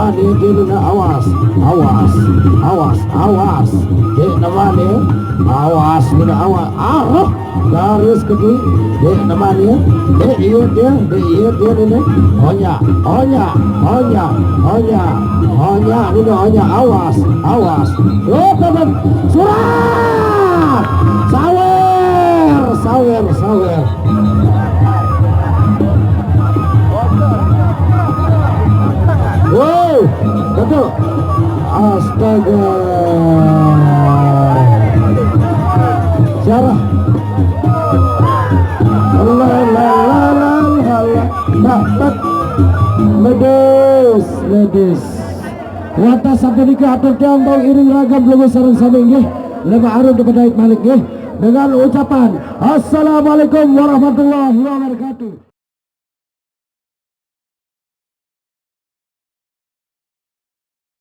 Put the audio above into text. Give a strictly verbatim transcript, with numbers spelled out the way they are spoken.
Ni dia ni nak awas, awas, awas, awas. Dek nama ni? Awas ni nak awas. Arah garis keti. Dek nama ni? Dek iya dia, dek iya dia ni ni. Onya, onya, onya, onya, onya ni ni onya. Awas, awas. Oh, pemen. Surat. Sawer, sawer, sawer. Wow, betul. Astaga. Siapa? Allah, Allah, Allah, Allah, Allah. Nah, tak. Medis, medis. Wata sampai nikah atur tiang bau iring ragam belum sarang sami nggih. Lema arun daripada Ait Malik nggih. Dengan ucapan Assalamualaikum warahmatullahi wabarakatuh.